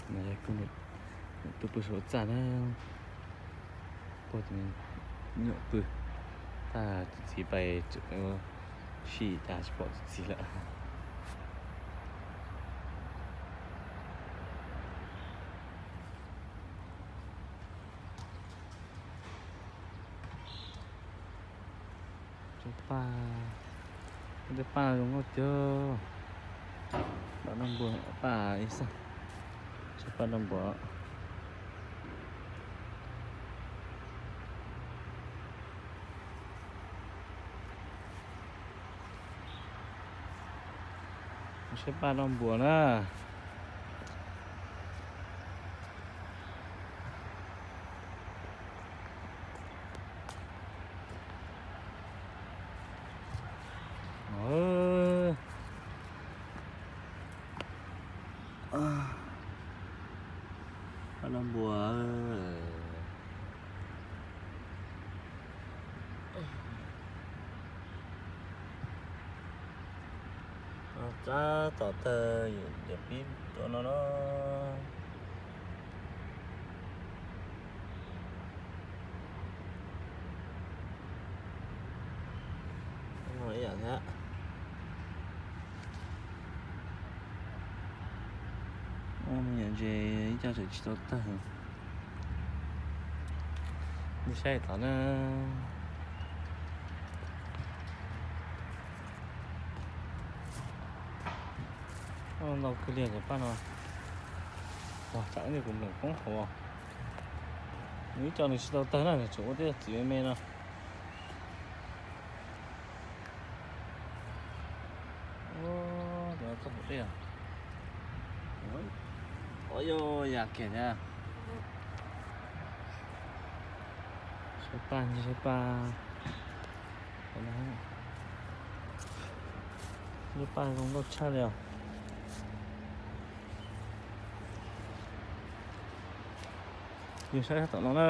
Kuv niam tub pw saum txaj na, pog tus me nyuam pw, tag tus txiv pais sim cas tsis pom tus txiv lawm. Tsob paj, tej paj zoo nkauj tiag. Paj noj npua, paj ib xab, tsob paj noj npua. Saib paj noj npua na. Paj noj npua. Tsab tom tawg yawm pib rau no no. Ib yam thiab. Yam ntses ib co tseem tsis tau tawg. Saib tod na. Ntau kawg li cov paj no. Ua tsam ib ntsis kuv npleem poob hauv. Nws ib co nws tsis tau tawg na, nws tseem ua tej txiv me me no. Txoj hauv dej. Yog yam kiag thiab. Saib paj, saib paj. Lub paj zoo nkauj tshaj li os. Yus saib sab tom no na.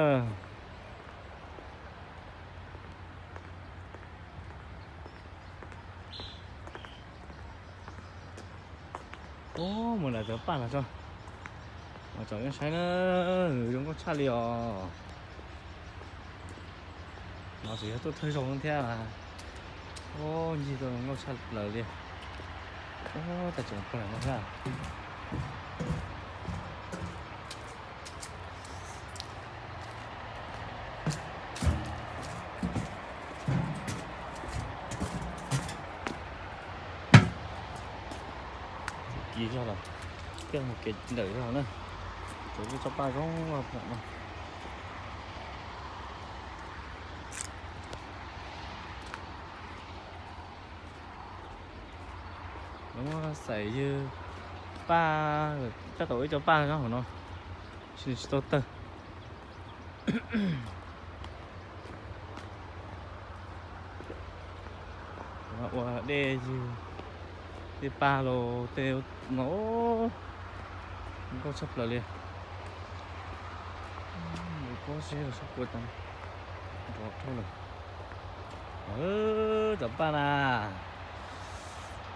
Ub, mus nram cov paj no tso, mas tsom yeej saib na, zoo nkauj tshaj li os. No tseem yog tuaj thawj zaug thiab. Ub, ncig tuaj zoo nkauj tshaj plaws li. Ub, tas tseem pag no thiab. Kis zog los, kiag mus kev ntawm zog na. Tsuav lub tsob paj zoo no. Lawv muab xais ywg paj, tab tom ib co paj nyob hauv no, tsis tsis tau tawg. Ua dej ywg, tej paj los tej no nkauj tshaj plaws li. Pob zeb los sab kua tas nrov dhau lawm. Cov paj na,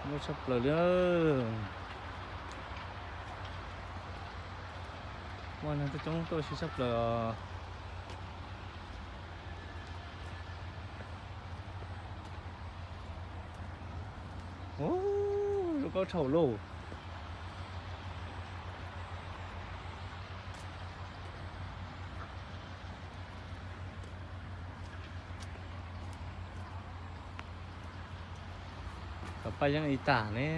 nkauj tshaj plaws li. Muaj neeg tuaj coob tuaj si tshaj plaws os. Ub, zoo nkauj tshaj lauj. Cov paj yeeb ib tag ne.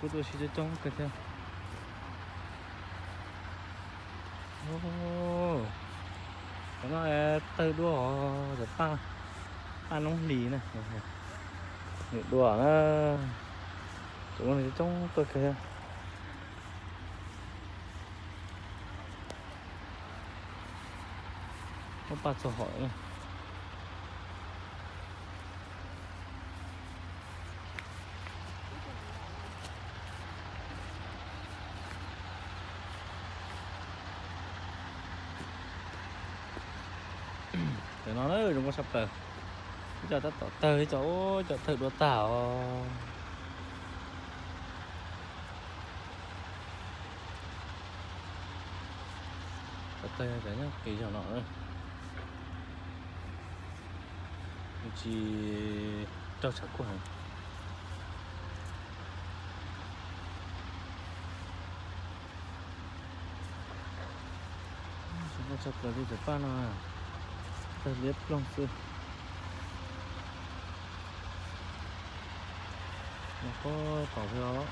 Kuj tuaj si coob coob kawg thiab. Cov no tawg dua, cov paj noob hlis na, nws dua na. Cov no coob tuaj kawg thiab. Muab paj txog hom na. Cov no na zoo nkauj tshaj plaws. Ib co tab tom tawg, ib co, ub, ib co tawg dua tag os. Tawg cov nyob qis zog no. Tsis raug tshav kuaj heev. Tsis muaj tshaj plaws li cov paj no, tawg liab ploog xwb. Nyob pob tod xwb os.